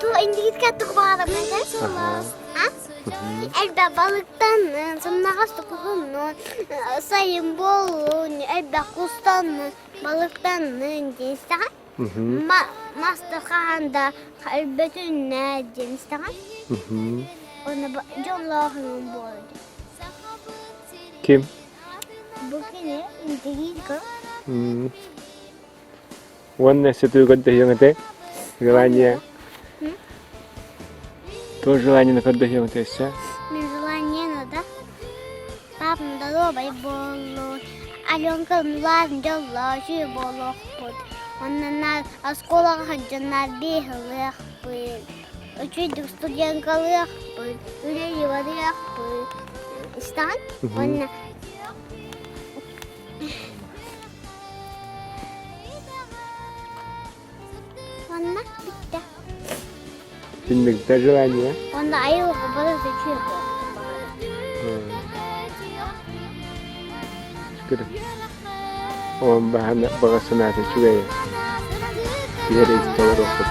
Ту индигитке тук баҕарабын А? Элбэх балыктаннын, сымнаҕас тукуһуннун, сайын буоллун, элбэх кустаннын, балыктаннын диэн истэҕин. Мастар хаһан да өлбөтүннэ диэн истэҕин. Уонна дьоллоохунун буолар диэн. Ким? Бу кини индигитка. Уонна сытыы көрдөһүөҥ этэ. Желание. Твое желание на көрдөһүөҥ этэ өссө? Мин желание надо. Папам доруобай буоллун. Аленка мулаан дьоллоочуй буолуохпут. Онно оскуолаҕа сылдьаннар биэһылыахпыт. Үчүгдүк студенткалыахпыт, үлэлии барыахпыт. Истэҕин? Уонна Онно бүттэ. Түннүктэ желание. Онно айылҕа барыта үчүгэй Шүкүр. Ол баһана баҕа санаата үчүгэй. Киһи толоруохпут.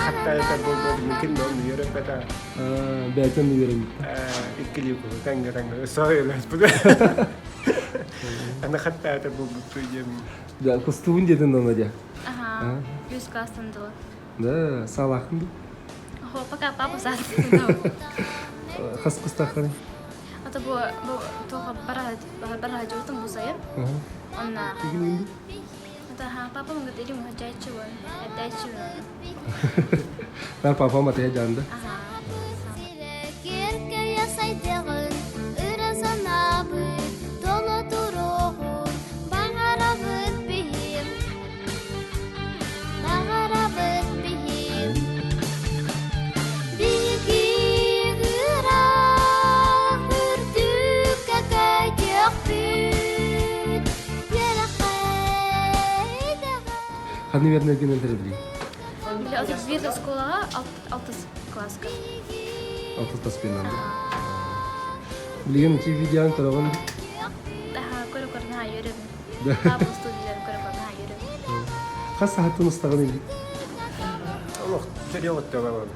Хаттаайта буолбут микин он үөрөппөтө. Бэйтэн үөрэммит. Иккилии куһу тэҥҥэ тэҥҥэ өссө Аны хаттаата буолбуттуу диэн. Да, кустуун диэтин оно дьэ. Ага, үс класстан дылы. Да, саалаахын ду? Хо, пока папа саас. Хас кустааххын? Ата бу бу туха бара бара жуутун бу сайын. Онна. Тигин Ата ха папа мага дили мага жайчы бон. Эдайчы бон. Нар папа матая жаанда. Ага. Ханны вернерген өлтөрөбүлүй? Биир оскуолаҕа алтыс класска. Алтыс класс да? Билигин ити видеоны көрөҕүн? Көрө-көрө наһаа үөрэбин. Папа студияларын көрө-көрө наһаа үөрэбин. Хас саһаттан устаҕын или? Олох төрүөҕүттэн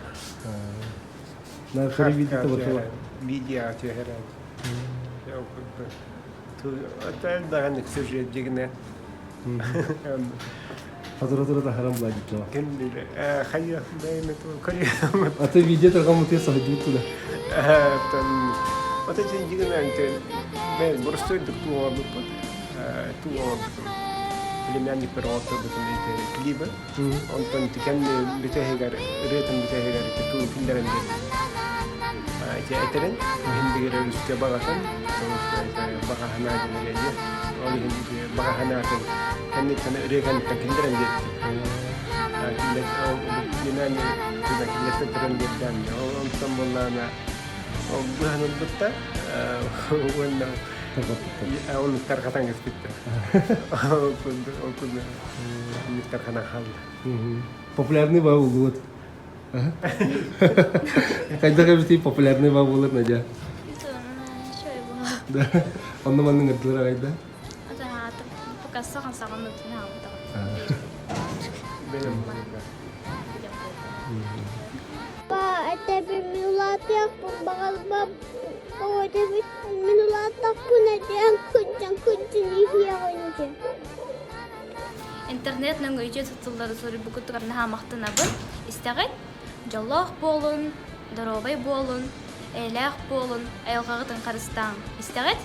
На көрө видео ботула. Видео түһэрэн. Даҕаны сюжет дигинэ. Хатыра-тура таһаран буладиттава. Ким биле хайа бэйме Аты видео таргаммытыгар саһыдьыбыт тула. Ата дигинэ бэйм боростуойдук туоҕорбуппут туоҕорбутум племянникпер оҕотторбутум клибы онтон кэнни бүтэһигэр ырыатын бүтэһигэр туу киллэрэн биэрдим ити этэрин иһин бигэр өрүскэ баҕатын баҕа санаа диэн ол иһин баҕа санаатын кэнниттэн ырыа кэнниттэн киллэрэн биэрдим племянник киллэртэн туран биэрдэм онтон буоллаҕына ол быһан ылбытта уонна Оны тарҕатан кэспиттэр. Ол курдук тарҕанан хаалла. Популярный ба буолуот. Хайдах эбитий популярный ба буолар Надя? Да. Онно маннык ыҥырдылар аҕайда. Пока саҕан саҕан Па, этэбин мин улаатыахпын баҕарбаппын. Тоҕо этэбин мин улааттахпына диэн кырдьан кырдьан иһиэҕин диэн. Интернет нөҥүө үтүө туттуллары суруйбуккутугар наһаа махтанабын. Истэҕит? Дьоллоох буолун, доруобай буолун, эйэлээх буолун, айылҕаҕытын харыстааҥ. Истэҕит?